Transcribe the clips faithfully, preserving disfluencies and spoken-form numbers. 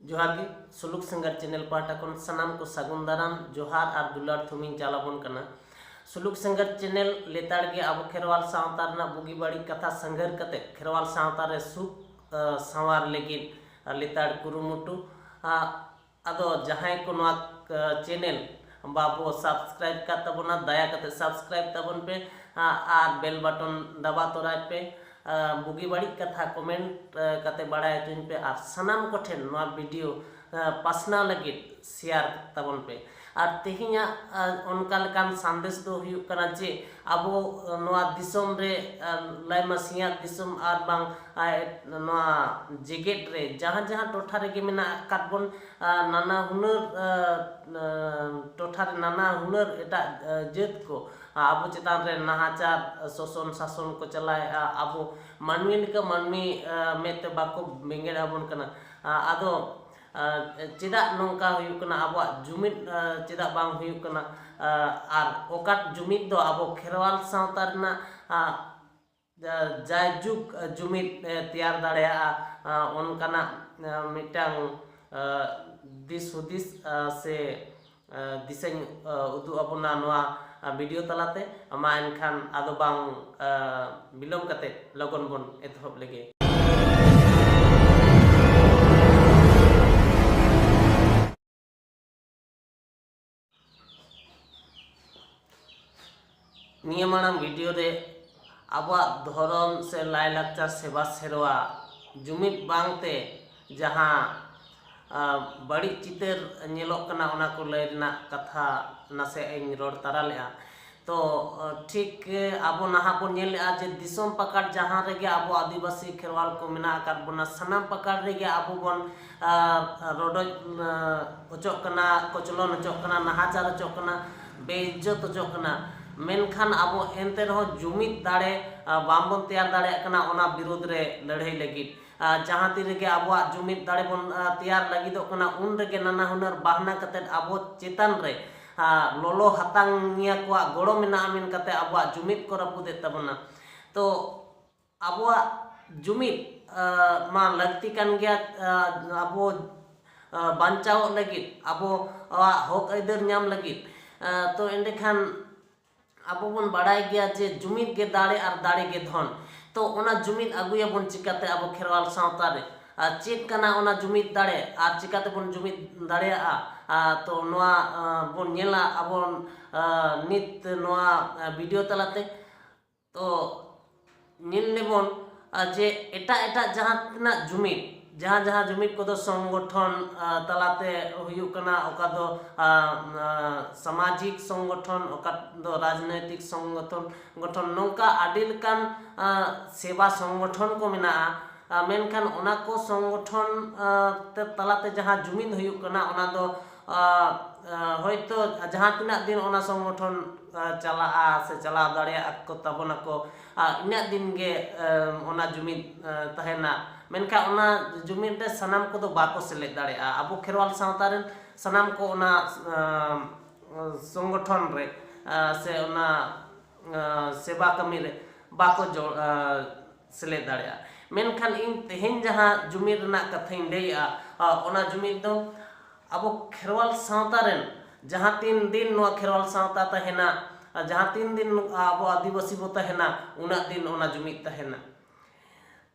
ᱡᱚᱦᱟᱨ ᱜᱮ᱾ ᱥᱩᱞᱩᱠ ᱥᱤᱝᱜᱟᱨ ᱪᱮᱱᱮᱞ ᱯᱟᱦᱴᱟ ᱠᱷᱚᱱ ᱥᱟᱱᱟᱢ ᱠᱚ ᱥᱟᱹᱜᱩᱱ ᱫᱟᱨᱟᱢ, ᱡᱚᱦᱟᱨ ᱟᱨ ᱫᱩᱞᱟᱹᱲ ᱛᱷᱩᱢᱤᱧ ᱪᱟᱞ ᱟᱵᱚᱱ ᱠᱟᱱᱟ᱾ ᱥᱩᱞᱩᱠ ᱥᱤᱝᱜᱟᱨ ᱪᱮᱱᱮᱞ ᱞᱮᱛᱟᱲ ᱜᱮ ᱟᱵᱚ ᱠᱷᱮᱨᱣᱟᱞ ᱥᱟᱶᱛᱟ ᱨᱮᱱᱟᱜ ᱵᱩᱜᱤ ᱵᱟᱹᱲᱤᱡ ᱠᱟᱛᱷᱟ ᱥᱟᱸᱜᱷᱟᱨ ᱠᱟᱛᱮ ᱠᱷᱮᱨᱣᱟᱞ ᱥᱟᱶᱛᱟ ᱨᱮ ᱥᱩᱠ, ᱟ, ᱥᱟᱶᱟᱨ ᱞᱟᱹᱜᱤᱫ, ᱟ, ᱞᱮᱛᱟᱲ ᱠᱩᱨᱩᱢᱩᱴᱩ᱾ ᱟ, ᱟᱫᱚ ᱡᱟᱦᱟᱸᱭ ᱠᱚ ᱱᱚᱣᱟ, ᱟ, ᱪᱮᱱᱮᱞ ᱵᱟᱵᱚ ᱥᱟᱵᱥᱠᱨᱟᱭᱤᱵ ᱠᱟᱫ ᱛᱟᱵᱚᱱᱟ, ᱫᱟᱭᱟ ᱠᱟᱛᱮ ᱥᱟᱵᱥᱠᱨᱟᱭᱤᱵ ᱛᱟᱵᱚᱱ ᱯᱮ, ᱟ, ᱟᱨ ᱵᱮᱞ ᱵᱟᱴᱚᱱ ᱫᱟᱵᱟ ᱛᱚᱨᱟᱭ ᱯᱮ᱾ ᱟ, ᱵᱩᱜᱤ ᱵᱟᱹᱲᱤᱡ ᱠᱟᱛᱷᱟ ᱠᱚᱢᱮᱱᱴ, ᱟ, ᱠᱟᱛᱮ ᱵᱟᱲᱟᱭ ᱦᱚᱪᱚᱧ ᱯᱮ ᱟᱨ ᱥᱟᱱᱟᱢ ᱠᱚᱴᱷᱮᱱ ᱱᱚᱣᱟ ᱵᱷᱤᱰᱤᱭᱳ, ᱟ, ᱯᱟᱥᱱᱟᱣ ᱞᱟᱹᱜᱤᱫ ᱥᱮᱭᱟᱨ ᱛᱟᱵᱚᱱ ᱯᱮ᱾ ᱟᱨ ᱛᱮᱦᱮᱧᱟᱜ, ᱟ, ᱚᱱᱠᱟ ᱞᱮᱠᱟᱱ ᱥᱟᱸᱫᱮᱥ ᱫᱚ ᱦᱩᱭᱩᱜ ᱠᱟᱱᱟ ᱡᱮ ᱟᱵᱚ, ᱟ, ᱱᱚᱣᱟ ᱫᱤᱥᱚᱢ ᱨᱮ, ᱟ, ᱞᱟᱭᱢᱟ ᱥᱤᱧᱚᱛ ᱫᱤᱥᱚᱢ ᱟᱨ ᱵᱟᱝ, ᱟ, ᱮᱴ-, ᱱᱚᱣᱟ ᱡᱮᱜᱮᱛ ᱨᱮ ᱡᱟᱦᱟᱸ ᱡᱟᱦᱟᱸ ᱴᱚᱴᱷᱟ ᱨᱮᱜᱮ ᱢᱮᱱᱟᱜ ᱟᱠᱟᱫ ᱵᱚᱱ, ᱟ, ᱱᱟᱱᱟ ᱦᱩᱱᱟᱹᱨ, ᱟ, ᱟ, ᱴᱚᱴᱷᱟ ᱨᱮ ᱱᱟᱱᱟ ᱦᱩᱱᱟᱹᱨ ᱮᱴᱟᱜ, ᱟ, ᱡᱟᱹᱛ ᱠᱚ, ᱟ, ᱟᱵᱚ ᱪᱮᱛᱟᱱ ᱨᱮ ᱱᱟᱦᱟᱪᱟᱨ, ᱟ, ᱥᱳᱥᱚᱱ ᱥᱟᱥᱚᱱ ᱠᱚ ᱪᱟᱞᱟᱣᱮᱫᱼᱟ᱾ ᱟᱵᱚ ᱢᱟᱹᱱᱢᱤ ᱞᱮᱠᱟ ᱢᱟᱹᱱᱢᱤ, ᱟ, ᱢᱮᱫ ᱛᱮ ᱵᱟᱠᱚ ᱵᱮᱸᱜᱮᱫ ᱟᱵᱚᱱ ᱠᱟᱱᱟ᱾ ᱟ, ᱟᱫᱚ, ᱟ, ᱪᱮᱫᱟᱜ ᱱᱚᱝᱠᱟ ᱦᱩᱭᱩᱜ ᱠᱟᱱᱟ? ᱟᱵᱚᱣᱟᱜ ᱡᱩᱢᱤᱫ, ᱟ, ᱪᱮᱫᱟᱜ ᱵᱟᱝ ᱦᱩᱭᱩᱜ ᱠᱟᱱᱟ? ᱟ, ᱟᱨ ᱚᱠᱟ ᱡᱩᱢᱤᱫ ᱫᱚ ᱟᱵᱚ ᱠᱷᱮᱨᱣᱟᱞ ᱥᱟᱶᱛᱟ ᱨᱮᱱᱟᱜ, ᱟ, ᱡᱟ-, ᱡᱟᱭᱡᱩᱜᱽ, ᱟ, ᱡᱩᱢᱤᱫ, ᱮ, ᱛᱮᱭᱟᱨ ᱫᱟᱲᱮᱭᱟᱜᱼᱟ, ᱟ, ᱚᱱᱠᱟᱱᱟᱜ, ᱟ, ᱢᱤᱫᱴᱟᱝ, ᱟ, ᱫᱤᱥ ᱦᱩᱫᱤᱥ, ᱟ, ᱥᱮ, ᱟ, ᱫᱤᱥᱟᱹᱧ, ᱟ, ᱩᱫᱩᱜ ᱟᱵᱚᱱᱟ ᱱᱚᱣᱟ, ᱟ, ᱵᱷᱤᱰᱤᱭᱳ ᱛᱟᱞᱟᱛᱮ᱾ ᱢᱟ ᱮᱱᱠᱷᱟᱱ ᱟᱫᱚ ᱵᱟᱝ, ᱟ, ᱵᱤᱞᱚᱢ ᱠᱟᱛᱮ ᱞᱚᱜᱚᱱ ᱵᱚᱱ ᱮᱛᱚᱦᱚᱵ ᱞᱮᱜᱮ᱾ ᱱᱤᱭᱟᱹ ᱢᱟᱲᱟᱝ ᱵᱷᱤᱰᱤᱭᱳ ᱨᱮ ᱟᱵᱚᱣᱟᱜ ᱫᱷᱚᱨᱚᱢ ᱥᱮ ᱞᱟᱭᱼᱞᱟᱠᱪᱟᱨ, ᱥᱮᱵᱟ ᱥᱮᱨᱣᱟ ᱡᱩᱢᱤᱫ ᱵᱟᱝᱛᱮ ᱡᱟᱦᱟᱸ, ᱟ, ᱵᱟᱹᱲᱤᱡ ᱪᱤᱛᱟᱹᱨ ᱧᱮᱞᱚᱜ ᱠᱟᱱᱟ, ᱚᱱᱟ ᱠᱚ ᱞᱟᱹᱭ ᱨᱮᱱᱟᱜ ᱠᱟᱛᱷᱟ ᱱᱟᱥᱮ ᱤᱧ ᱨᱚᱲ ᱛᱟᱨᱟ ᱞᱮᱜᱼᱟ᱾ ᱛᱚ, ᱟ, ᱴᱷᱤᱠ, ᱮ, ᱟᱵᱚ ᱱᱟᱦᱟᱜ ᱵᱚᱱ ᱧᱮᱞ ᱞᱮᱜᱼᱟ ᱡᱮ ᱫᱤᱥᱚᱢ ᱯᱟᱠᱟᱲ ᱡᱟᱦᱟᱸ ᱨᱮᱜᱮ ᱟᱵᱚ ᱟᱹᱫᱤᱵᱟᱹᱥᱤ ᱠᱷᱮᱨᱣᱟᱞ ᱠᱚ ᱢᱮᱱᱟᱜ ᱟᱠᱟᱫ ᱵᱚᱱᱟ, ᱥᱟᱱᱟᱢ ᱯᱟᱠᱟᱲ ᱨᱮᱜᱮ ᱟᱵᱚ ᱵᱚᱱ, ᱟ, ᱨᱚᱰᱚᱡ, ᱟ, ᱦᱚᱪᱚᱜ ᱠᱟᱱᱟ, ᱠᱚᱪᱞᱚᱱ ᱦᱚᱪᱚᱜ ᱠᱟᱱᱟ, ᱱᱟᱦᱟᱪᱟᱨ ᱦᱚᱪᱚᱜ ᱠᱟᱱᱟ, ᱵᱮᱤᱡᱽᱡᱚᱛ ᱦᱚᱪᱚᱜ ᱠᱟᱱᱟ᱾ ᱢᱮᱱᱠᱷᱟᱱ ᱟᱵᱚ ᱮᱱᱛᱮ ᱨᱮᱦᱚᱸ ᱡᱩᱢᱤᱫ ᱫᱟᱲᱮ, ᱟ, ᱵᱟᱝᱵᱚᱱ ᱛᱮᱭᱟᱨ ᱫᱟᱲᱮᱭᱟᱜ ᱠᱟᱱᱟ ᱚᱱᱟ ᱵᱤᱨᱩᱫᱽ ᱨᱮ ᱞᱟᱹᱲᱦᱟᱹᱭ ᱞᱟᱹᱜᱤᱫ᱾ ᱟ, ᱡᱟᱦᱟᱸ ᱛᱤ ᱨᱮᱜᱮ ᱟᱵᱚᱣᱟᱜ ᱡᱩᱢᱤᱫ ᱫᱟᱲᱮ ᱵᱚᱱ, ᱟ, ᱛᱮᱭᱟᱨ ᱞᱟᱹᱜᱤᱫᱚᱜ ᱠᱟᱱᱟ, ᱩᱱ ᱨᱮᱜᱮ ᱱᱟᱱᱟ ᱦᱩᱱᱟᱹᱨ ᱵᱟᱦᱱᱟ ᱠᱟᱛᱮᱫ ᱟᱵᱚ ᱪᱮᱛᱟᱱ ᱨᱮ, ᱟ, ᱞᱚᱞᱚ ᱦᱟᱛᱟᱝᱤᱭᱟᱹ ᱠᱚᱣᱟᱜ ᱜᱚᱲᱚ ᱢᱮᱱᱟᱜᱼᱟ ᱢᱮᱱ ᱠᱟᱛᱮ ᱟᱵᱚᱣᱟᱜ ᱡᱩᱢᱤᱫ ᱠᱚ ᱨᱟᱹᱯᱩᱫᱮᱫ ᱛᱟᱵᱚᱱᱟ᱾ ᱛᱚ, ᱟᱵᱚᱣᱟᱜ ᱡᱩᱢᱤᱫ, ᱟ, ᱢᱟ ᱞᱟᱹᱠᱛᱤ ᱠᱟᱱ ᱜᱮᱭᱟ, ᱟ, ᱟᱵᱚ ᱟᱸ, ᱵᱟᱧᱪᱟᱣᱚᱜ ᱞᱟᱹᱜᱤᱫ, ᱟᱵᱚᱣᱟᱜ ᱦᱚᱠ ᱟᱹᱭᱫᱟᱹᱨ ᱧᱟᱢ ᱞᱟᱹᱜᱤᱫ, ᱟᱸ, ᱛᱚ ᱮᱸᱰᱮᱠᱷᱟᱱ ᱟᱵᱚ ᱵᱚᱱ ᱵᱟᱲᱟᱭ ᱜᱮᱭᱟ ᱡᱮ ᱡᱩᱢᱤᱫ ᱜᱮ ᱫᱟᱲᱮ ᱟᱨ ᱫᱟᱲᱮ ᱜᱮ ᱫᱷᱚᱱ᱾ ᱛᱚ ᱚᱱᱟ ᱡᱩᱢᱤᱫ ᱟᱹᱜᱩᱭᱟᱵᱚᱱ ᱪᱤᱠᱟᱹᱛᱮ ᱟᱵᱚ ᱠᱷᱮᱨᱣᱟᱞ ᱥᱟᱶᱛᱟ ᱨᱮ? ᱟᱨ ᱪᱮᱫ ᱠᱟᱱᱟ ᱚᱱᱟ ᱡᱩᱢᱤᱫ ᱫᱟᱲᱮ ᱟᱨ ᱪᱤᱠᱟᱹ ᱛᱮᱵᱚᱱ ᱡᱩᱢᱤᱫ ᱫᱟᱲᱮᱭᱟᱜᱼᱟ? ᱟᱨ ᱛᱚ ᱱᱚᱣᱟ, ᱟᱸ, ᱵᱚᱱ ᱧᱮᱞᱟ ᱟᱵᱚ, ᱟᱸ, ᱱᱤᱛ ᱱᱚᱣᱟ, ᱟᱸ, ᱵᱷᱤᱰᱤᱭᱳ ᱛᱟᱞᱟᱛᱮ᱾ ᱛᱚ ᱧᱮᱞ ᱞᱮᱵᱚᱱ, ᱟᱸ, ᱡᱮ ᱮᱴᱟᱜ ᱮᱴᱟᱜ ᱡᱟᱦᱟᱸ ᱛᱤᱱᱟᱹᱜ ᱡᱩᱢᱤᱫ, ᱡᱟᱦᱟᱸ ᱡᱟᱦᱟᱸ ᱡᱩᱢᱤᱫ ᱠᱚᱫᱚ ᱥᱚᱝᱜᱚᱴᱷᱚᱱ, ᱟᱸ, ᱛᱟᱞᱟᱛᱮ ᱦᱩᱭᱩᱜ ᱠᱟᱱᱟ, ᱚᱠᱟ ᱫᱚ, ᱟᱸ, ᱟᱸ, ᱥᱟᱢᱟᱡᱤᱠ ᱥᱚᱝᱜᱚᱴᱷᱚᱱ, ᱚᱠᱟ ᱫᱚ ᱨᱟᱡᱽᱱᱳᱭᱛᱤᱠ ᱥᱚᱝᱜᱚᱴᱷᱚᱱ, ᱜᱚᱴᱷᱚᱱ, ᱱᱚᱝᱠᱟ ᱟᱹᱰᱤ ᱞᱮᱠᱟᱱ, ᱟᱸ, ᱥᱮᱵᱟ ᱥᱚᱝᱜᱚᱴᱷᱚᱱ ᱠᱚ ᱢᱮᱱᱟᱜᱼᱟ᱾ ᱟᱸ, ᱢᱮᱱᱠᱷᱟᱱ ᱚᱱᱟ ᱠᱚ ᱥᱚᱝᱜᱚᱴᱷᱚᱱ, ᱟᱸ, ᱛᱮ ᱛᱟᱞᱟᱛᱮ ᱡᱟᱦᱟᱸ ᱡᱩᱢᱤᱫ ᱦᱩᱭᱩᱜ ᱠᱟᱱᱟ, ᱚᱱᱟ ᱫᱚ, ᱟᱸ, ᱟᱸ, ᱦᱚᱭᱛᱳ ᱡᱟᱦᱟᱸ ᱛᱤᱱᱟᱹᱜ ᱫᱤᱱ ᱚᱱᱟ ᱥᱚᱝᱜᱚᱴᱷᱚᱱ, ᱟᱸ, ᱪᱟᱞᱟᱜᱼᱟ ᱥᱮ ᱪᱟᱞᱟᱣ ᱫᱟᱲᱮᱭᱟᱜᱼᱟ ᱠᱚ ᱛᱟᱵᱚᱱᱟᱠᱚ, ᱟᱸ, ᱤᱱᱟᱹᱜ ᱫᱤᱱ ᱜᱮ, ᱟᱸ, ᱚᱱᱟ ᱡᱩᱢᱤᱫ, ᱟᱸ, ᱛᱟᱦᱮᱱᱟ᱾ ᱢᱮᱱᱠᱷᱟᱱ ᱚᱱᱟ ᱡᱩᱢᱤᱫ ᱨᱮ ᱥᱟᱱᱟᱢ ᱠᱚᱫᱚ ᱵᱟᱠᱚ ᱥᱮᱞᱮᱫ ᱫᱟᱲᱮᱭᱟᱜᱼᱟ᱾ ᱟᱵᱚ ᱠᱷᱮᱨᱣᱟᱞ ᱥᱟᱶᱛᱟ ᱨᱮᱱ ᱥᱟᱱᱟᱢ ᱠᱚ ᱚᱱᱟ, ᱟᱸ, ᱥᱚᱝᱜᱚᱴᱷᱚᱱ ᱨᱮ, ᱟᱸ, ᱥᱮ ᱚᱱᱟ, ᱟᱸ, ᱥᱮᱵᱟ ᱠᱟᱹᱢᱤ ᱨᱮ ᱵᱟᱠᱚ ᱡᱚ-, ᱟᱸ, ᱥᱮᱞᱮᱫ ᱫᱟᱲᱮᱭᱟᱜᱼᱟ᱾ ᱢᱮᱱᱠᱷᱟᱱ ᱤᱧ ᱛᱮᱦᱮᱧ ᱡᱟᱦᱟᱸ ᱡᱩᱢᱤᱫ ᱨᱮᱱᱟᱜ ᱠᱟᱛᱷᱟᱧ ᱞᱟᱹᱭᱮᱜᱼᱟ, ᱟᱸ, ᱚᱱᱟ ᱡᱩᱢᱤᱫ ᱫᱚ ᱟᱵᱚ ᱠᱷᱮᱨᱣᱟᱞ ᱥᱟᱶᱛᱟ ᱨᱮᱱ ᱡᱟᱦᱟᱸ ᱛᱤᱱ ᱫᱤᱱ ᱱᱚᱣᱟ ᱠᱷᱮᱨᱣᱟᱞ ᱥᱟᱶᱛᱟ ᱛᱟᱦᱮᱱᱟ, ᱟᱨ ᱡᱟᱦᱟᱸ ᱛᱤᱱ ᱫᱤᱱ ᱟᱵᱚ ᱟᱹᱫᱤᱵᱟᱹᱥᱤ ᱵᱚ ᱛᱟᱦᱮᱱᱟ, ᱩᱱᱟᱹᱜ ᱫᱤᱱ ᱚᱱᱟ ᱡᱩᱢᱤᱫ ᱛᱟᱦᱮᱱᱟ᱾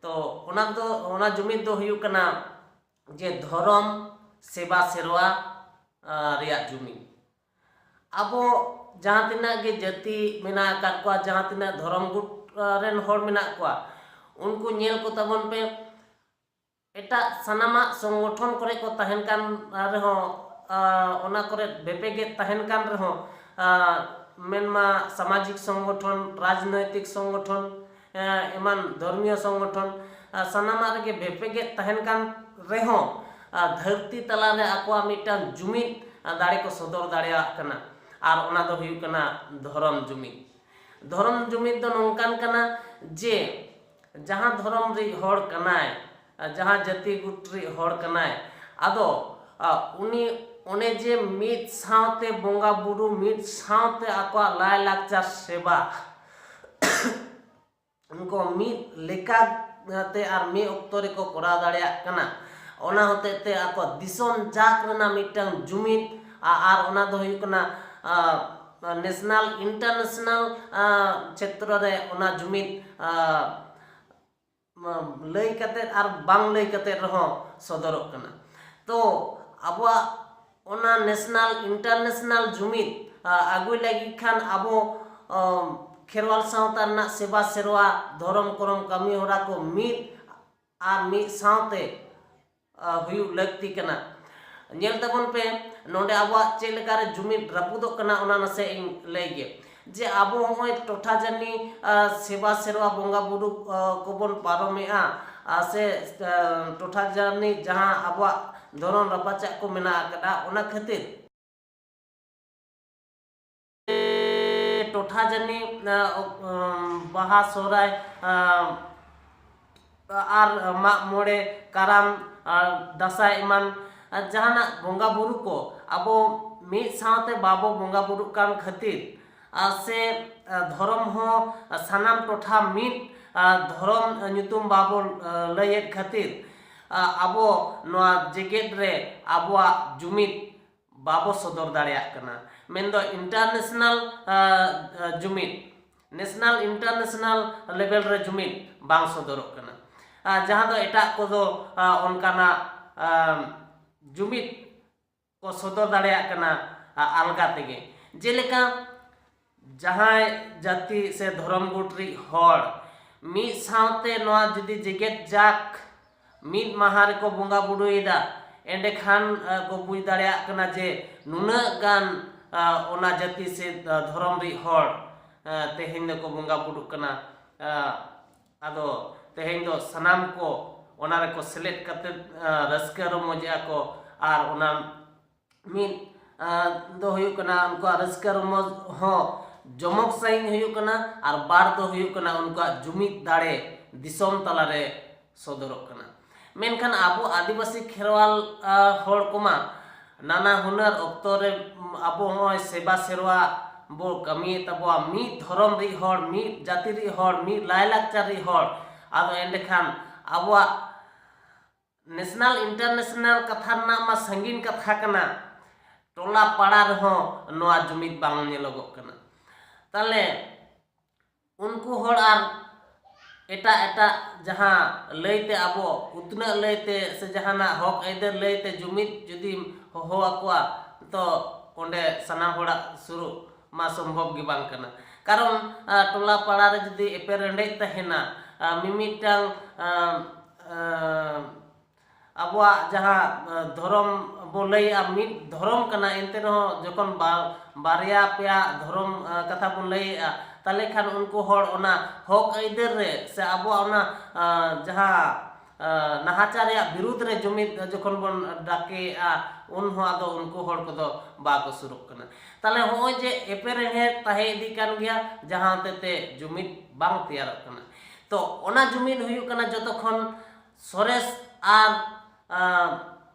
ᱛᱚ ᱚᱱᱟ ᱫᱚ, ᱚᱱᱟ ᱡᱩᱢᱤᱫ ᱫᱚ ᱦᱩᱭᱩᱜ ᱠᱟᱱᱟ ᱡᱮ ᱫᱷᱚᱨᱚᱢ, ᱥᱮᱵᱟ ᱥᱮᱨᱣᱟ, ᱟᱸ, ᱨᱮᱭᱟᱜ ᱡᱩᱢᱤᱫ᱾ ᱟᱵᱚ ᱡᱟᱦᱟᱸ ᱛᱤᱱᱟᱹᱜ ᱜᱮ ᱡᱟᱹᱛᱤ ᱢᱮᱱᱟᱜ ᱟᱠᱟᱫ ᱠᱚᱣᱟ, ᱡᱟᱦᱟᱸ ᱛᱤᱱᱟᱹᱜ ᱫᱷᱚᱨᱚᱢ ᱜᱩᱴ, ᱟᱸ, ᱨᱮᱱ ᱦᱚᱲ ᱢᱮᱱᱟᱜ ᱠᱚᱣᱟ, ᱩᱱᱠᱩ ᱧᱮᱞ ᱠᱚ ᱛᱟᱵᱚᱱ ᱯᱮ, ᱮᱴᱟᱜ ᱥᱟᱱᱟᱢᱟᱜ ᱥᱚᱝᱜᱚᱴᱷᱚᱱ ᱠᱚᱨᱮ ᱠᱚ ᱛᱟᱦᱮᱱ ᱠᱟᱱ ᱨᱮᱦᱚᱸ, ᱟᱸ, ᱚᱱᱟ ᱠᱚᱨᱮ ᱵᱮᱯᱮᱜᱮᱫ ᱛᱟᱦᱮᱱ ᱠᱟᱱ ᱨᱮᱦᱚᱸ, ᱟᱸ, ᱢᱮᱱᱢᱟ ᱥᱟᱢᱟᱡᱤᱠ ᱥᱚᱝᱜᱚᱴᱷᱚᱱ, ᱨᱟᱡᱽᱱᱳᱭᱛᱤᱠ ᱥᱚᱝᱜᱚᱴᱷᱚᱱ, ᱮᱸ, ᱮᱢᱟᱱ ᱫᱷᱚᱨᱢᱤᱭᱚ ᱥᱚᱝᱜᱚᱴᱷᱚᱱ, ᱟᱸ, ᱥᱟᱱᱟᱢᱟᱜ ᱨᱮᱜᱮ ᱵᱮᱯᱮᱜᱮᱫ ᱛᱟᱦᱮᱱ ᱠᱟᱱ ᱨᱮᱦᱚᱸ, ᱟᱸ, ᱫᱷᱟᱹᱨᱛᱤ ᱛᱟᱞᱟᱨᱮ ᱟᱠᱚᱣᱟᱜ ᱢᱤᱫᱴᱟᱝ ᱡᱩᱢᱤᱫ, ᱟᱸ, ᱫᱟᱲᱮ ᱠᱚ ᱥᱚᱫᱚᱨ ᱫᱟᱲᱮᱭᱟᱜ ᱠᱟᱱᱟ᱾ ᱟᱨ ᱚᱱᱟ ᱫᱚ ᱦᱩᱭᱩᱜ ᱠᱟᱱᱟ ᱫᱷᱚᱨᱚᱢ ᱡᱩᱢᱤᱫ᱾ ᱫᱷᱚᱨᱚᱢ ᱡᱩᱢᱤᱫ ᱫᱚ ᱱᱚᱝᱠᱟᱱ ᱠᱟᱱᱟ ᱡᱮ ᱡᱟᱦᱟᱸ ᱫᱷᱚᱨᱚᱢ ᱨᱤᱡ ᱦᱚᱲ ᱠᱟᱱᱟᱭ, ᱟᱨ ᱡᱟᱦᱟᱸ ᱡᱟᱹᱛᱤ ᱜᱩᱴ ᱨᱤᱡ ᱦᱚᱲ ᱠᱟᱱᱟᱭ, ᱟᱫᱚ, ᱟᱸ, ᱩᱱᱤ ᱚᱱᱮ ᱡᱮ ᱢᱤᱫ ᱥᱟᱶᱛᱮ ᱵᱚᱸᱜᱟ ᱵᱩᱨᱩ, ᱢᱤᱫ ᱥᱟᱶᱛᱮ ᱟᱠᱚᱣᱟᱜ ᱞᱟᱭ ᱞᱟᱠᱪᱟᱨ ᱥᱮᱵᱟ, ᱩᱱᱠᱩ ᱢᱤᱫ ᱞᱮᱠᱟᱛᱮ ᱟᱨ ᱢᱤᱫ ᱚᱠᱛᱚ ᱨᱮᱠᱚ ᱠᱚᱨᱟᱣ ᱫᱟᱲᱮᱭᱟᱜ ᱠᱟᱱᱟ᱾ ᱚᱱᱟ ᱦᱚᱛᱮᱡ ᱛᱮ ᱟᱠᱚ ᱫᱤᱥᱚᱢ ᱡᱟᱠ ᱨᱮᱱᱟᱜ ᱢᱤᱫᱴᱟᱝ ᱡᱩᱢᱤᱫ, ᱟ-, ᱟᱨ ᱚᱱᱟ ᱫᱚ ᱦᱩᱭᱩᱜ ᱠᱟᱱᱟ, ᱟ, ᱱᱮᱥᱱᱟᱞ ᱤᱱᱴᱟᱨᱱᱮᱥᱱᱟᱞ, ᱟ, ᱪᱷᱮᱛᱨᱚ ᱨᱮ ᱚᱱᱟ ᱡᱩᱢᱤᱫ, ᱟ, ᱞᱟᱹᱭ ᱠᱟᱛᱮᱫ ᱟᱨ ᱵᱟᱝ ᱞᱟᱹᱭ ᱠᱟᱛᱮᱫ ᱨᱮᱦᱚᱸ ᱥᱚᱫᱚᱨᱚᱜ ᱠᱟᱱᱟ᱾ ᱛᱚ ᱟᱵᱚᱣᱟᱜ ᱚᱱᱟ ᱱᱮᱥᱱᱟᱞ ᱤᱱᱴᱟᱨᱱᱮᱥᱱᱟᱞ ᱡᱩᱢᱤᱫ, ᱟ, ᱟᱹᱜᱩᱭ ᱞᱟᱹᱜᱤᱫ ᱠᱷᱟᱱ ᱟᱵᱚ, ᱟ, ᱠᱷᱮᱨᱣᱟᱞ ᱥᱟᱶᱛᱟ ᱨᱮᱱᱟᱜ ᱥᱮᱵᱟ ᱥᱮᱨᱣᱟ, ᱫᱷᱚᱨᱚᱢ ᱠᱚᱨᱚᱢ ᱠᱟᱹᱢᱤ ᱦᱚᱨᱟ ᱠᱚ ᱢᱤᱫ ᱟᱨ ᱢᱤᱫ ᱥᱟᱶᱛᱮ, ᱟ, ᱦᱩᱭᱩᱜ ᱞᱟᱹᱠᱛᱤ ᱠᱟᱱᱟ᱾ ᱧᱮᱞ ᱛᱟᱵᱚᱱ ᱯᱮ, ᱱᱚᱰᱮ ᱟᱵᱚᱣᱟᱜ ᱪᱮᱫ ᱞᱮᱠᱟᱨᱮ ᱡᱩᱢᱤᱫ ᱨᱟᱹᱯᱩᱫᱚᱜ ᱠᱟᱱᱟ, ᱚᱱᱟ ᱱᱟᱥᱮ ᱤᱧ ᱞᱟᱹᱭ ᱜᱮ, ᱡᱮ ᱟᱵᱚ ᱦᱚᱸᱜᱼᱚᱭ ᱴᱚᱴᱷᱟ ᱡᱟᱹᱱᱤ, ᱟ, ᱥᱮᱵᱟ ᱥᱮᱨᱣᱟ ᱵᱚᱸᱜᱟ ᱵᱩᱨᱩ, ᱟ, ᱠᱚᱵᱚᱱ ᱯᱟᱨᱚᱢᱮᱜᱼᱟ, ᱟ, ᱥᱮ, ᱟ, ᱴᱚᱴᱷᱟ ᱡᱟᱹᱱᱤ ᱡᱟᱦᱟᱸ ᱟᱵᱚᱣᱟᱜ ᱫᱷᱚᱨᱚᱢ ᱨᱟᱯᱟᱪᱟᱜ ᱠᱚ ᱢᱮᱱᱟᱜ ᱟᱠᱟᱫᱟ, ᱚᱱᱟ ᱠᱷᱟᱹᱛᱤᱨ ᱴᱚᱴᱷᱟ ᱡᱟᱹᱱᱤ, ᱟ, ᱚ-, ᱟᱢ, ᱵᱟᱦᱟ, ᱥᱚᱦᱨᱟᱭ, ᱟ, ᱟᱨ ᱢᱟᱜ ᱢᱚᱬᱮ, ᱠᱟᱨᱟᱢ, ᱟᱨ ᱫᱟᱸᱥᱟᱭ ᱮᱢᱟᱱ, ᱟᱨ ᱡᱟᱦᱟᱱᱟᱜ ᱵᱚᱸᱜᱟ ᱵᱩᱨᱩ ᱠᱚ ᱟᱵᱚ ᱢᱤᱫ ᱥᱟᱶᱛᱮ ᱵᱟᱵᱚ ᱵᱚᱸᱜᱟ ᱵᱩᱨᱩᱜ ᱠᱟᱱ ᱠᱷᱟᱹᱛᱤᱨ, ᱟᱨ ᱥᱮ, ᱟ, ᱫᱷᱚᱨᱚᱢ ᱦᱚᱸ ᱥᱟᱱᱟᱢ ᱴᱚᱴᱷᱟ ᱢᱤᱫ, ᱟ, ᱫᱷᱚᱨᱚᱢ ᱧᱩᱛᱩᱢ ᱵᱟᱵᱚ, ᱟ, ᱞᱟᱹᱭᱮᱫ ᱠᱷᱟᱹᱛᱤᱨ, ᱟ, ᱟᱵᱚ ᱱᱚᱣᱟ ᱡᱮᱜᱮᱛ ᱨᱮ ᱟᱵᱚᱣᱟᱜ ᱡᱩᱢᱤᱫ ᱵᱟᱵᱚ ᱥᱚᱫᱚᱨ ᱫᱟᱲᱮᱭᱟᱜ ᱠᱟᱱᱟ᱾ ᱢᱮᱱᱫᱚ ᱤᱱᱴᱟᱨᱱᱮᱥᱱᱟᱞ, ᱟ, ᱟ, ᱡᱩᱢᱤᱫ, ᱱᱮᱥᱱᱟᱞ ᱤᱱᱴᱟᱨᱱᱮᱥᱱᱟᱞ ᱞᱮᱵᱮᱞ ᱨᱮ ᱡᱩᱢᱤᱫ ᱵᱟᱝ ᱥᱚᱫᱚᱨᱚᱜ ᱠᱟᱱᱟ᱾ ᱟ, ᱡᱟᱦᱟᱸ ᱫᱚ ᱮᱴᱟᱜ ᱠᱚᱫᱚ, ᱟ, ᱚᱱᱠᱟᱱᱟᱜ, ᱟ, ᱡᱩᱢᱤᱫ ᱠᱚ ᱥᱚᱫᱚᱨ ᱫᱟᱲᱮᱭᱟᱜ ᱠᱟᱱᱟ, ᱟ, ᱟᱞᱜᱟ ᱛᱮᱜᱮ᱾ ᱡᱮᱞᱮᱠᱟ ᱡᱟᱦᱟᱸᱭ ᱡᱟᱹᱛᱤ ᱥᱮ ᱫᱷᱚᱨᱚᱢ ᱜᱩᱴ ᱨᱤᱡ ᱦᱚᱲ ᱢᱤᱫ ᱥᱟᱶᱛᱮ ᱱᱚᱣᱟ ᱡᱩᱫᱤ ᱡᱮᱜᱮᱛ ᱡᱟᱠ ᱢᱤᱫ ᱢᱟᱦᱟ ᱨᱮᱠᱚ ᱵᱚᱸᱜᱟ ᱵᱩᱨᱩᱭᱮᱫᱟ, ᱮᱸᱰᱮᱠᱷᱟᱱ, ᱟ, ᱠᱚ ᱵᱩᱡᱽ ᱫᱟᱲᱮᱭᱟᱜ ᱠᱟᱱᱟ ᱡᱮ ᱱᱩᱱᱟᱹᱜ ᱜᱟᱱ, ᱟ, ᱚᱱᱟ ᱡᱟᱹᱛᱤ ᱥᱮ, ᱟ, ᱫᱷᱚᱨᱚᱢ ᱨᱤᱡ ᱦᱚᱲ, ᱟ, ᱛᱮᱦᱮᱧ ᱫᱚᱠᱚ ᱵᱚᱸᱜᱟ ᱵᱩᱨᱩᱜ ᱠᱟᱱᱟ᱾ ᱟ, ᱟᱫᱚ ᱛᱮᱦᱮᱧ ᱫᱚ ᱥᱟᱱᱟᱢ ᱠᱚ ᱚᱱᱟ ᱨᱮᱠᱚ ᱥᱮᱞᱮᱫ ᱠᱟᱛᱮ, ᱟ, ᱨᱟᱹᱥᱠᱟᱹ ᱨᱚᱢᱚᱡᱮᱜᱼᱟ ᱠᱚ᱾ ᱟᱨ ᱚᱱᱟ ᱢᱤᱫ, ᱟ, ᱫᱚ ᱦᱩᱭᱩᱜ ᱠᱟᱱᱟ ᱩᱱᱠᱩᱣᱟᱜ ᱨᱟᱹᱥᱠᱟᱹ ᱨᱚᱢᱚᱡᱽ ᱦᱚᱸ ᱡᱚᱢᱚᱠ ᱥᱟᱺᱦᱤᱡ ᱦᱩᱭᱩᱜ ᱠᱟᱱᱟ, ᱟᱨ ᱵᱟᱨ ᱫᱚ ᱦᱩᱭᱩᱜ ᱠᱟᱱᱟ ᱩᱱᱠᱩᱣᱟᱜ ᱡᱩᱢᱤᱫ ᱫᱟᱲᱮ ᱫᱤᱥᱚᱢ ᱛᱟᱞᱟᱨᱮ ᱥᱚᱫᱚᱨᱚᱜ ᱠᱟᱱᱟ᱾ ᱢᱮᱱᱠᱷᱟᱱ ᱟᱵᱚ ᱟᱹᱫᱤᱵᱟᱹᱥᱤ ᱠᱷᱮᱨᱣᱟᱞ, ᱟ, ᱦᱚᱲ ᱠᱚᱢᱟ ᱱᱟᱱᱟ ᱦᱩᱱᱟᱹᱨ ᱚᱠᱛᱚ ᱨᱮ, ᱩᱢ, ᱟᱵᱚ ᱦᱚᱸᱜᱼᱚᱭ ᱥᱮᱵᱟ ᱥᱮᱨᱣᱟ ᱵᱚ ᱠᱟᱹᱢᱤᱭᱮᱫ ᱛᱟᱵᱚᱣᱟ, ᱢᱤᱫ ᱫᱷᱚᱨᱚᱢ ᱨᱤᱡ ᱦᱚᱲ, ᱢᱤᱫ ᱡᱟᱹᱛᱤ ᱨᱤᱡ ᱦᱚᱲ, ᱢᱤᱫ ᱞᱟᱭᱞᱟᱠᱪᱟᱨ ᱨᱤᱡ ᱦᱚᱲ᱾ ᱟᱫᱚ ᱮᱸᱰᱮᱠᱷᱟᱱ ᱟᱵᱚᱣᱟᱜ ᱱᱮᱥᱱᱟᱞ ᱤᱱᱴᱟᱨᱱᱮᱥᱱᱟᱞ ᱠᱟᱛᱷᱟ ᱨᱮᱱᱟᱜ ᱢᱟ ᱥᱟᱺᱜᱤᱧ ᱠᱟᱛᱷᱟ ᱠᱟᱱᱟ, ᱴᱚᱞᱟ ᱯᱟᱲᱟ ᱨᱮᱦᱚᱸ ᱱᱚᱣᱟ ᱡᱩᱢᱤᱫ ᱵᱟᱝ ᱧᱮᱞᱚᱜᱚᱜ ᱠᱟᱱᱟ᱾ ᱛᱟᱦᱞᱮ ᱩᱱᱠᱩ ᱦᱚᱲ ᱟᱨ ᱮᱴᱟᱜ ᱮᱴᱟᱜ ᱡᱟᱦᱟᱸ ᱞᱟᱹᱭᱛᱮ ᱟᱵᱚ ᱩᱛᱱᱟᱹᱜ ᱞᱟᱹᱭᱛᱮ ᱥᱮ ᱡᱟᱦᱟᱱᱟᱜ ᱦᱚᱠ ᱟᱹᱭᱫᱟᱹᱨ ᱞᱟᱹᱭᱛᱮ ᱡᱩᱢᱤᱫ ᱡᱩᱫᱤᱢ ᱦᱚᱦᱚ ᱟᱠᱚᱣᱟ, ᱛᱚ ᱚᱸᱰᱮ ᱥᱟᱱᱟᱢ ᱦᱚᱲᱟᱜ ᱥᱩᱨᱩᱜ ᱢᱟ ᱥᱚᱢᱵᱷᱚᱵ ᱜᱮ ᱵᱟᱝ ᱠᱟᱱᱟ᱾ ᱠᱟᱨᱚᱱ ᱟᱨ ᱴᱚᱞᱟ ᱯᱟᱲᱟ ᱨᱮ ᱡᱩᱫᱤ ᱮᱯᱮᱨᱦᱮᱸᱰᱮᱡ ᱛᱟᱦᱮᱱᱟ, ᱟᱨ ᱢᱤᱢᱤᱫᱴᱟᱝ ᱟᱨ, ᱟᱨ, ᱟᱵᱚᱣᱟᱜ ᱡᱟᱦᱟᱸ ᱟᱨ, ᱫᱷᱚᱨᱚᱢ ᱵᱚ ᱞᱟᱹᱭᱮᱜᱼᱟ, ᱢᱤᱫ ᱫᱷᱚᱨᱚᱢ ᱠᱟᱱᱟ, ᱮᱱᱛᱮ ᱨᱮᱦᱚᱸ ᱡᱚᱠᱷᱚᱱ ᱵᱟ- ᱵᱟᱨᱭᱟ ᱯᱮᱭᱟ ᱫᱷᱚᱨᱚᱢ ᱟᱨ, ᱠᱟᱛᱷᱟ ᱵᱚᱱ ᱞᱟᱹᱭᱮᱜᱼᱟ, ᱛᱟᱦᱚᱞᱮ ᱠᱷᱟᱱ ᱩᱱᱠᱩ ᱦᱚᱲ ᱚᱱᱟ ᱦᱚᱠ ᱟᱹᱭᱫᱟᱹᱨ ᱨᱮ ᱥᱮ ᱟᱵᱚᱣᱟᱜ ᱚᱱᱟ ᱟᱨ, ᱡᱟᱦᱟᱸ ᱟᱨ, ᱱᱟᱦᱟᱪᱟᱨ ᱨᱮᱭᱟᱜ ᱵᱤᱨᱩᱫᱽ ᱨᱮ ᱡᱩᱢᱤᱫ ᱡᱚᱠᱷᱚᱱ ᱵᱚᱱ ᱰᱟᱠᱮᱜᱼᱟ, ᱩᱱ ᱦᱚᱸ ᱟᱫᱚ ᱩᱱᱠᱩ ᱦᱚᱲ ᱠᱚᱫᱚ ᱵᱟᱠᱚ ᱥᱩᱨᱩᱜ ᱠᱟᱱᱟ᱾ ᱛᱟᱦᱚᱞᱮ ᱦᱚᱸᱜᱼᱚᱭ ᱡᱮ ᱮᱯᱮᱨᱦᱮᱸᱰᱮᱡ ᱛᱟᱦᱮᱸ ᱤᱫᱤᱜ ᱠᱟᱱ ᱜᱮᱭᱟ, ᱡᱟᱦᱟᱸ ᱦᱚᱛᱮᱡ ᱛᱮ ᱡᱩᱢᱤᱫ ᱵᱟᱝ ᱛᱮᱭᱟᱨᱚᱜ ᱠᱟᱱᱟ᱾ ᱛᱚ ᱚᱱᱟ ᱡᱩᱢᱤᱫ ᱦᱩᱭᱩᱜ ᱠᱟᱱᱟ ᱡᱚᱛᱚ ᱠᱷᱚᱱ ᱥᱚᱨᱮᱥ ᱟᱨ ᱟᱨ,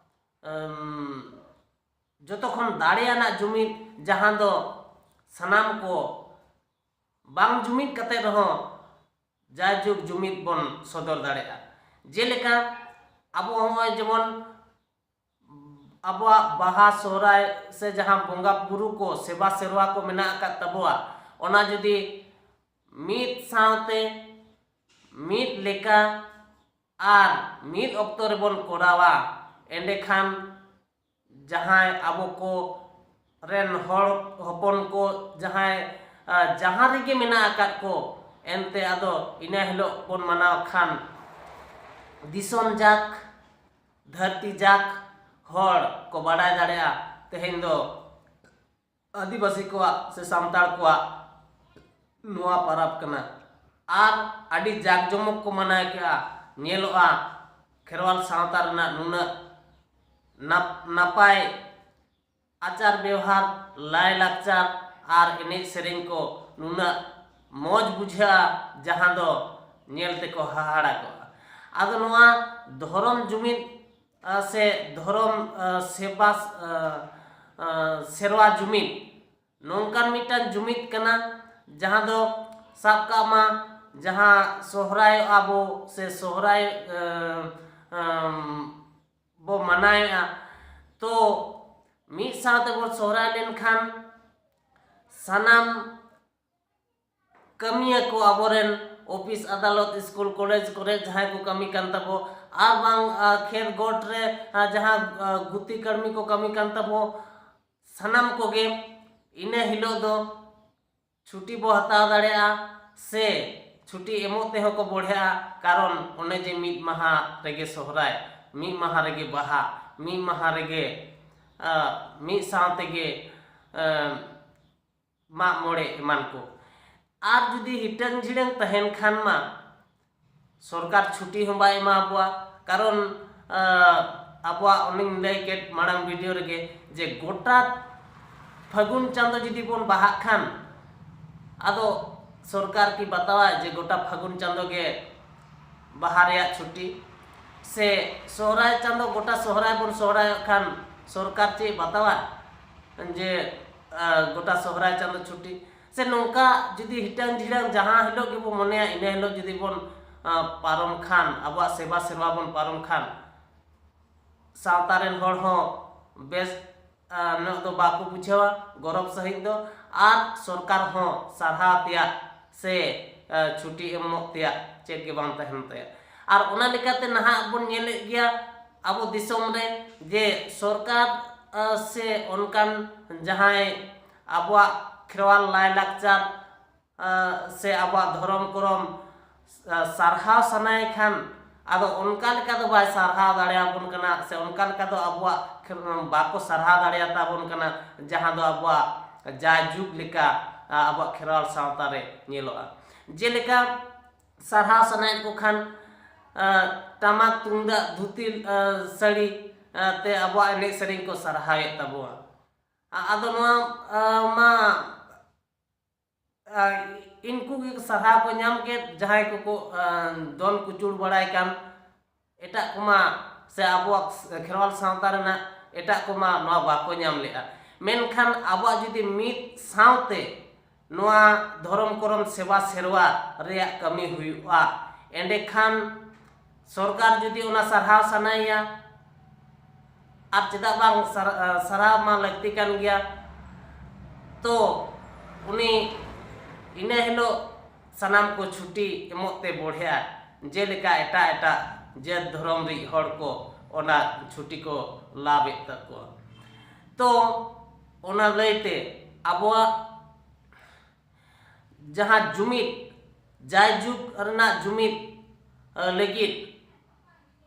ᱟᱢ, ᱡᱚᱛᱚ ᱠᱷᱚᱱ ᱫᱟᱲᱮᱭᱟᱱᱟᱜ ᱡᱩᱢᱤᱫ, ᱡᱟᱦᱟᱸ ᱫᱚ ᱥᱟᱱᱟᱢ ᱠᱚ ᱵᱟᱝ ᱡᱩᱢᱤᱫ ᱠᱟᱛᱮ ᱨᱮᱦᱚᱸ ᱡᱟᱭᱡᱩᱜᱽ ᱡᱩᱢᱤᱫ ᱵᱚᱱ ᱥᱚᱫᱚᱨ ᱫᱟᱲᱮᱭᱟᱜᱼᱟ᱾ ᱡᱮᱞᱮᱠᱟ ᱟᱵᱚ ᱦᱚᱸᱜᱼᱚᱭ ᱡᱮᱢᱚᱱ ᱟᱵᱚᱣᱟᱜ ᱵᱟᱦᱟ ᱥᱚᱦᱨᱟᱭ ᱥᱮ ᱡᱟᱦᱟᱸ ᱵᱚᱸᱜᱟ ᱵᱩᱨᱩ ᱠᱚ ᱥᱮᱵᱟ ᱥᱮᱨᱣᱟ ᱠᱚ ᱢᱮᱱᱟᱜ ᱟᱠᱟᱫ ᱛᱟᱵᱚᱣᱟ, ᱚᱱᱟ ᱡᱩᱫᱤ ᱢᱤᱫ ᱥᱟᱶᱛᱮ ᱢᱤᱫ ᱞᱮᱠᱟ ᱟᱨ ᱢᱤᱫ ᱚᱠᱛᱚ ᱨᱮᱵᱚᱱ ᱠᱚᱨᱟᱣᱟ, ᱮᱸᱰᱮᱠᱷᱟᱱ ᱡᱟᱦᱟᱸᱭ ᱟᱵᱚ ᱠᱚ ᱨᱮᱱ ᱦᱚᱲ ᱦᱚᱯᱚᱱ ᱠᱚ ᱡᱟᱦᱟᱸᱭ ᱟᱨ, ᱡᱟᱦᱟᱸ ᱨᱮᱜᱮ ᱢᱮᱱᱟᱜ ᱟᱠᱟᱫ ᱠᱚ, ᱮᱱᱛᱮ ᱟᱫᱚ ᱤᱱᱟᱹ ᱦᱤᱞᱳᱜ ᱵᱚᱱ ᱢᱟᱱᱟᱣ ᱠᱷᱟᱱ ᱫᱤᱥᱚᱢ ᱡᱟᱠ ᱫᱷᱟᱹᱨᱛᱤ ᱡᱟᱠ ᱦᱚᱲ ᱠᱚ ᱵᱟᱰᱟᱭ ᱫᱟᱲᱮᱭᱟᱜᱼᱟ ᱛᱮᱦᱮᱧ ᱫᱚ ᱟᱹᱫᱤᱵᱟᱹᱥᱤ ᱠᱚᱣᱟᱜ ᱥᱮ ᱥᱟᱱᱛᱟᱲ ᱠᱚᱣᱟᱜ ᱱᱚᱣᱟ ᱯᱟᱨᱟᱵᱽ ᱠᱟᱱᱟ᱾ ᱟᱨ ᱟᱹᱰᱤ ᱡᱟᱠ ᱡᱚᱢᱚᱠ ᱠᱚ ᱢᱟᱱᱟᱣ ᱠᱮᱜᱼᱟ᱾ ᱧᱮᱞᱚᱜᱼᱟ ᱠᱷᱮᱨᱣᱟᱞ ᱥᱟᱶᱛᱟ ᱨᱮᱱᱟᱜ ᱱᱩᱱᱟᱹᱜ ᱱᱟᱯ- ᱱᱟᱯᱟᱭ ᱟᱪᱟᱨ ᱵᱮᱣᱦᱟᱨ, ᱞᱟᱭ ᱞᱟᱠᱪᱟᱨ ᱟᱨ ᱮᱱᱮᱡ ᱥᱮᱨᱮᱧ ᱠᱚ ᱱᱩᱱᱟᱹᱜ ᱢᱚᱡᱽ ᱵᱩᱡᱷᱟᱹᱜᱼᱟ, ᱡᱟᱦᱟᱸ ᱫᱚ ᱧᱮᱞ ᱛᱮᱠᱚ ᱦᱟᱦᱟᱲᱟ ᱠᱚᱜᱼᱟ᱾ ᱟᱫᱚ ᱱᱚᱣᱟ ᱫᱷᱚᱨᱚᱢ ᱡᱩᱢᱤᱫ ᱟᱨ ᱥᱮ ᱫᱷᱚᱨᱚᱢ ᱟᱨ ᱥᱮᱵᱟ ᱟᱨ, ᱟᱨ ᱥᱮᱨᱣᱟ ᱡᱩᱢᱤᱫ ᱱᱚᱝᱠᱟᱱ ᱢᱤᱫᱴᱟᱝ ᱡᱩᱢᱤᱫ ᱠᱟᱱᱟ, ᱡᱟᱦᱟᱸ ᱫᱚ ᱥᱟᱵ ᱠᱟᱜ ᱢᱟ ᱡᱟᱦᱟᱸ ᱥᱚᱦᱨᱟᱭᱚᱜᱼᱟ ᱵᱚ ᱥᱮ ᱥᱚᱦᱨᱟᱭ ᱟᱨ, ᱟᱢ, ᱵᱚ ᱢᱟᱱᱟᱣᱮᱫᱼᱟ᱾ ᱛᱚ ᱢᱤᱫ ᱥᱟᱶ ᱛᱮᱵᱚᱱ ᱥᱚᱦᱨᱟᱭ ᱞᱮᱱᱠᱷᱟᱱ ᱥᱟᱱᱟᱢ ᱠᱟᱹᱢᱤᱭᱟᱹ ᱠᱚ, ᱟᱵᱚᱨᱮᱱ ᱚᱯᱷᱤᱥ ᱟᱫᱟᱞᱚᱛ ᱥᱠᱩᱞ ᱠᱚᱞᱮᱡᱽ ᱠᱚᱨᱮ ᱡᱟᱦᱟᱸᱭ ᱠᱚ ᱠᱟᱹᱢᱤ ᱠᱟᱱ ᱛᱟᱵᱚ, ᱟᱨ ᱵᱟᱝ ᱟᱨ ᱠᱷᱮᱛ ᱜᱚᱴ ᱨᱮ ᱟᱨ ᱡᱟᱦᱟᱸ ᱟᱨ ᱜᱩᱛᱤ ᱠᱟᱹᱲᱢᱤ ᱠᱚ ᱠᱟᱹᱢᱤ ᱠᱟᱱ ᱛᱟᱵᱚ, ᱥᱟᱱᱟᱢ ᱠᱚᱜᱮ ᱤᱱᱟᱹ ᱦᱤᱞᱳᱜ ᱫᱚ ᱪᱷᱩᱴᱤ ᱵᱚ ᱦᱟᱛᱟᱣ ᱫᱟᱲᱮᱭᱟᱜᱼᱟ ᱥᱮ ᱪᱷᱩᱴᱤ ᱮᱢᱚᱜ ᱛᱮᱦᱚᱸ ᱠᱚ ᱵᱚᱲᱦᱮᱜᱼᱟ᱾ ᱠᱟᱨᱚᱱ ᱚᱱᱮ ᱡᱮ ᱢᱤᱫ ᱢᱟᱦᱟ ᱨᱮᱜᱮ ᱥᱚᱦᱨᱟᱭ, ᱢᱤᱫ ᱢᱟᱦᱟ ᱨᱮᱜᱮ ᱵᱟᱦᱟ, ᱢᱤᱫ ᱢᱟᱦᱟ ᱨᱮᱜᱮ ᱟᱨ ᱢᱤᱫ ᱥᱟᱶ ᱛᱮᱜᱮ ᱟᱨ ᱢᱟᱜ ᱢᱚᱬᱮ ᱮᱢᱟᱱ ᱠᱚ᱾ ᱟᱨ ᱡᱩᱫᱤ ᱦᱤᱴᱟᱹᱝ ᱡᱷᱤᱲᱟᱹᱝ ᱛᱟᱦᱮᱱ ᱠᱷᱟᱱ ᱢᱟ ᱥᱚᱨᱠᱟᱨ ᱪᱷᱩᱴᱤ ᱦᱚᱸ ᱵᱟᱭ ᱮᱢᱟ ᱠᱚᱣᱟ᱾ ᱠᱟᱨᱚᱱ ᱟᱵᱚᱣᱟᱜ ᱚᱱᱮᱧ ᱞᱟᱹᱭ ᱠᱮᱫ ᱢᱟᱲᱟᱝ ᱵᱷᱤᱰᱤᱭᱳ ᱨᱮᱜᱮ ᱡᱮ ᱜᱚᱴᱟ ᱯᱷᱟᱹᱜᱩᱱ ᱪᱟᱸᱫᱚ ᱡᱩᱫᱤ ᱵᱚᱱ ᱵᱟᱦᱟᱜ ᱠᱷᱟᱱ, ᱟᱫᱚ ᱥᱚᱨᱠᱟᱨ ᱠᱤ ᱵᱟᱛᱟᱣᱟᱭ ᱡᱮ ᱜᱚᱴᱟ ᱯᱷᱟᱹᱜᱩᱱ ᱪᱟᱸᱫᱚ ᱜᱮ ᱵᱟᱦᱟ ᱨᱮᱭᱟᱜ ᱪᱷᱩᱴᱤ? ᱥᱮ ᱥᱚᱦᱨᱟᱭ ᱪᱟᱸᱫᱚ ᱜᱚᱴᱟ ᱥᱚᱦᱨᱟᱭ ᱵᱚᱱ ᱥᱚᱦᱨᱟᱭᱚᱜ ᱠᱷᱟᱱ ᱥᱚᱨᱠᱟᱨ ᱪᱮᱫ ᱵᱟᱛᱟᱣᱟ ᱡᱮ ᱜᱚᱴᱟ ᱥᱚᱦᱨᱟᱭ ᱪᱟᱸᱫᱚ ᱪᱷᱩᱴᱤ? ᱥᱮ ᱱᱚᱝᱠᱟ ᱡᱩᱫᱤ ᱦᱤᱴᱟᱹᱝ ᱡᱷᱤᱲᱟᱹᱝ ᱡᱟᱦᱟᱸ ᱦᱤᱞᱳᱜ ᱜᱮᱵᱚᱱ ᱢᱚᱱᱮᱭᱟ ᱤᱱᱟᱹ ᱦᱤᱞᱳᱜ ᱡᱩᱫᱤ ᱵᱚᱱ ᱯᱟᱨᱚᱢ ᱠᱷᱟᱱ, ᱟᱵᱚᱣᱟᱜ ᱥᱮᱵᱟ ᱥᱮᱨᱣᱟ ᱵᱚᱱ ᱯᱟᱨᱚᱢ ᱠᱷᱟᱱ, ᱥᱟᱶᱛᱟ ᱨᱮᱱ ᱦᱚᱲ ᱦᱚᱸ ᱵᱮᱥ ᱧᱚᱜ ᱫᱚ ᱵᱟᱠᱚ ᱵᱩᱡᱷᱟᱹᱣᱟ, ᱜᱚᱨᱚᱵᱽ ᱥᱟᱺᱦᱤᱡ ᱫᱚ᱾ ᱟᱨ ᱥᱚᱨᱠᱟᱨ ᱦᱚᱸ ᱥᱟᱨᱦᱟᱣ ᱛᱮᱭᱟᱜ ᱥᱮ ᱪᱷᱩᱴᱤ ᱮᱢᱚᱜ ᱛᱮᱭᱟᱜ ᱪᱮᱫ ᱜᱮ ᱵᱟᱝ ᱛᱟᱦᱮᱱ ᱛᱟᱭᱟ᱾ ᱟᱨ ᱚᱱᱟ ᱞᱮᱠᱟᱛᱮ ᱱᱟᱦᱟᱜ ᱵᱚᱱ ᱧᱮᱞᱮᱫ ᱜᱮᱭᱟ ᱟᱵᱚ ᱫᱤᱥᱚᱢ ᱨᱮ ᱡᱮ ᱥᱚᱨᱠᱟᱨ ᱥᱮ ᱚᱱᱠᱟᱱ ᱡᱟᱦᱟᱸᱭ ᱟᱵᱚᱣᱟᱜ ᱠᱷᱮᱨᱣᱟᱞ ᱞᱟᱭᱼᱞᱟᱠᱪᱟᱨ ᱥᱮ ᱟᱵᱚᱣᱟᱜ ᱫᱷᱚᱨᱚᱢ ᱠᱚᱨᱚᱢ ᱥᱟᱨᱦᱟᱣ ᱥᱟᱱᱟᱭᱮ ᱠᱷᱟᱱ, ᱟᱫᱚ ᱚᱱᱠᱟ ᱞᱮᱠᱟ ᱫᱚ ᱵᱟᱭ ᱥᱟᱨᱦᱟᱣ ᱫᱟᱲᱮᱭᱟᱵᱚᱱ ᱠᱟᱱᱟ ᱥᱮ ᱚᱱᱠᱟ ᱞᱮᱠᱟ ᱫᱚ ᱟᱵᱚᱣᱟᱜ ᱵᱟᱠᱚ ᱥᱟᱨᱦᱟᱣ ᱫᱟᱲᱮᱭᱟᱛᱟᱵᱚᱱ ᱠᱟᱱᱟ, ᱡᱟᱦᱟᱸ ᱫᱚ ᱟᱵᱚᱣᱟᱜ ᱡᱟᱭᱡᱩᱜᱽ ᱞᱮᱠᱟ ᱟᱵᱚᱣᱟᱜ ᱠᱷᱮᱨᱣᱟᱞ ᱥᱟᱶᱛᱟ ᱨᱮ ᱧᱮᱞᱚᱜᱼᱟ᱾ ᱡᱮᱞᱮᱠᱟ ᱥᱟᱨᱦᱟᱣ ᱥᱟᱱᱟᱭᱮᱫ ᱠᱚ ᱠᱷᱟᱱ ᱴᱟᱢᱟᱠ ᱛᱩᱢᱫᱟᱜ ᱫᱷᱩᱛᱤ ᱥᱟᱹᱲᱤ ᱛᱮ ᱟᱵᱚᱣᱟᱜ ᱮᱱᱮᱡ ᱥᱮᱨᱮᱧ ᱠᱚ ᱥᱟᱨᱦᱟᱣᱮᱫ ᱛᱟᱵᱚᱣᱟ᱾ ᱟᱫᱚ ᱱᱚᱣᱟ ᱢᱟ ᱤᱱᱠᱩ ᱜᱮ ᱥᱟᱨᱦᱟᱣ ᱠᱚ ᱧᱟᱢ ᱠᱮᱫ, ᱡᱟᱦᱟᱸᱭ ᱠᱚᱠᱚ ᱫᱚᱱ ᱠᱩᱪᱩᱲ ᱵᱟᱲᱟᱭ ᱠᱟᱱ᱾ ᱮᱴᱟᱜ ᱠᱚᱢᱟ ᱥᱮ ᱟᱵᱚᱣᱟᱜ ᱠᱷᱮᱨᱣᱟᱞ ᱥᱟᱶᱛᱟ ᱨᱮᱱᱟᱜ ᱮᱴᱟᱜ ᱠᱚᱢᱟ ᱱᱚᱣᱟ ᱵᱟᱠᱚ ᱧᱟᱢ ᱞᱮᱫᱼᱟ᱾ ᱢᱮᱱᱠᱷᱟᱱ ᱟᱵᱚᱣᱟᱜ ᱡᱩᱫᱤ ᱢᱤᱫ ᱥᱟᱶᱛᱮ ᱱᱚᱣᱟ ᱫᱷᱚᱨᱚᱢ ᱠᱚᱨᱚᱢ ᱥᱮᱵᱟ ᱥᱮᱨᱣᱟ ᱨᱮᱭᱟᱜ ᱠᱟᱹᱢᱤ ᱦᱩᱭᱩᱜᱼᱟ, ᱮᱸᱰᱮᱠᱷᱟᱱ ᱥᱚᱨᱠᱟᱨ ᱡᱩᱫᱤ ᱚᱱᱟ ᱥᱟᱨᱦᱟᱣ ᱥᱟᱱᱟᱭᱮᱭᱟ, ᱟᱨ ᱪᱮᱫᱟᱜ ᱵᱟᱝ ᱥᱟᱨ-, ᱥᱟᱨᱦᱟᱣ ᱢᱟ ᱞᱟᱹᱠᱛᱤ ᱠᱟᱱ ᱜᱮᱭᱟ, ᱛᱚ ᱩᱱᱤ ᱤᱱᱟᱹ ᱦᱤᱞᱳᱜ ᱥᱟᱱᱟᱢ ᱠᱚ ᱪᱷᱩᱴᱤ ᱮᱢᱚᱜ ᱛᱮ ᱵᱚᱲᱦᱮᱜᱼᱟ, ᱡᱮᱞᱮᱠᱟ ᱮᱴᱟᱜ ᱮᱴᱟᱜ ᱡᱟᱹᱛ ᱫᱷᱚᱨᱚᱢ ᱨᱤᱡ ᱦᱚᱲ ᱠᱚ ᱚᱱᱟ ᱪᱷᱩᱴᱤ ᱠᱚ ᱞᱟᱵᱷ ᱮᱫ ᱛᱟᱠᱚᱣᱟ᱾ ᱛᱚ ᱚᱱᱟ ᱞᱟᱹᱭᱛᱮ ᱟᱵᱚᱣᱟᱜ ᱡᱟᱦᱟᱸ ᱡᱩᱢᱤᱫ, ᱡᱟᱭᱡᱩᱜᱽ ᱨᱮᱱᱟᱜ ᱡᱩᱢᱤᱫ, ᱟᱹ, ᱞᱟᱹᱜᱤᱫ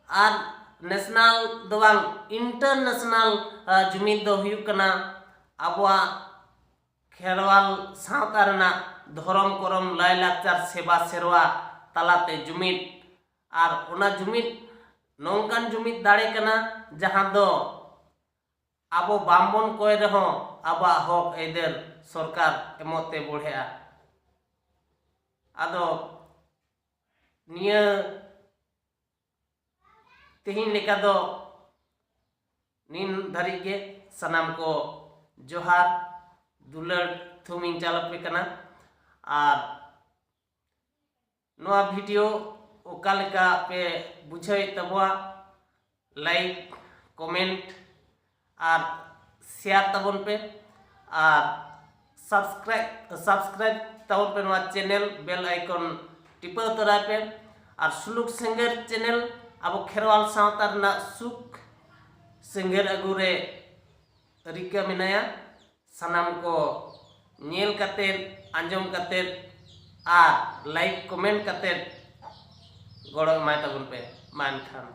ᱟᱨ ᱱᱮᱥᱱᱟᱞ ᱫᱚ ᱵᱟᱝ, ᱤᱱᱴᱟᱨᱱᱮᱥᱱᱟᱞ, ᱟᱹ, ᱡᱩᱢᱤᱫ ᱫᱚ ᱦᱩᱭᱩᱜ ᱠᱟᱱᱟ ᱟᱵᱚᱣᱟᱜ ᱠᱷᱮᱨᱣᱟᱞ ᱥᱟᱶᱛᱟ ᱨᱮᱱᱟᱜ ᱫᱷᱚᱨᱚᱢ ᱠᱚᱨᱚᱢ, ᱞᱟᱭᱼᱞᱟᱠᱪᱟᱨ, ᱥᱮᱵᱟ ᱥᱮᱨᱣᱟ ᱛᱟᱞᱟᱛᱮ ᱡᱩᱢᱤᱫ᱾ ᱟᱨ ᱚᱱᱟ ᱡᱩᱢᱤᱫ ᱱᱚᱝᱠᱟᱱ ᱡᱩᱢᱤᱫ ᱫᱟᱲᱮ ᱠᱟᱱᱟ, ᱡᱟᱦᱟᱸ ᱫᱚ ᱟᱵᱚ ᱵᱟᱝᱵᱚᱱ ᱠᱚᱭ ᱨᱮᱦᱚᱸ ᱟᱵᱚᱣᱟᱜ ᱦᱚᱠ ᱟᱹᱭᱫᱟᱹᱨ ᱥᱚᱨᱠᱟᱨ ᱮᱢᱚᱜ ᱛᱮ ᱵᱚᱲᱦᱮᱜᱼᱟ᱾ ᱟᱫᱚ ᱱᱤᱭᱟᱹ ᱛᱮᱦᱮᱧ ᱞᱮᱠᱟ ᱫᱚ ᱱᱤᱱ ᱫᱷᱟᱹᱨᱤᱡ ᱜᱮ᱾ ᱥᱟᱱᱟᱢ ᱠᱚ ᱡᱚᱦᱟᱨ, ᱫᱩᱞᱟᱹᱲ ᱛᱷᱩᱢᱤᱧ ᱪᱟᱞ ᱟᱯᱮ ᱠᱟᱱᱟ᱾ ᱟᱨ ᱱᱚᱣᱟ ᱵᱷᱤᱰᱤᱭᱳ ᱚᱠᱟ ᱞᱮᱠᱟ ᱯᱮ ᱵᱩᱡᱷᱟᱹᱣᱮᱫ ᱛᱟᱵᱚᱣᱟ, ᱞᱟᱭᱤᱠ, ᱠᱚᱢᱮᱱᱴ ᱟᱨ ᱥᱮᱭᱟᱨ ᱛᱟᱵᱚᱱ ᱯᱮ, ᱟᱨ ᱥᱟᱵᱥᱠᱨᱟᱭᱤᱵ, ᱥᱟᱵᱥᱠᱨᱟᱭᱤᱵ ᱛᱟᱵᱚᱱ ᱯᱮ ᱱᱚᱣᱟ ᱪᱮᱱᱮᱞ, ᱵᱮᱞ ᱟᱭᱠᱚᱱ ᱴᱤᱯᱟᱹᱣ ᱛᱚᱨᱟᱭ ᱯᱮ᱾ ᱟᱨ ᱥᱩᱞᱩᱠ ᱥᱮᱸᱜᱮᱞ ᱪᱮᱱᱮᱞ ᱟᱵᱚ ᱠᱷᱮᱨᱣᱟᱞ ᱥᱟᱶᱛᱟ ᱨᱮᱱᱟᱜ ᱥᱩᱠ ᱥᱮᱸᱜᱮᱞ ᱟᱹᱜᱩ ᱨᱮ ᱨᱤᱠᱟᱹ ᱢᱮᱱᱟᱭᱟ᱾ ᱥᱟᱱᱟᱢ ᱠᱚ ᱧᱮᱞ ᱠᱟᱛᱮᱫ, ᱟᱸᱡᱚᱢ ᱠᱟᱛᱮᱫ ᱟᱨ ᱞᱟᱭᱤᱠ ᱠᱚᱢᱮᱱᱴ ᱠᱟᱛᱮᱫ ᱜᱚᱲᱚ ᱮᱢᱟᱭ ᱛᱟᱵᱚᱱ ᱯᱮ᱾ ᱢᱟ ᱮᱱᱠᱷᱟᱱ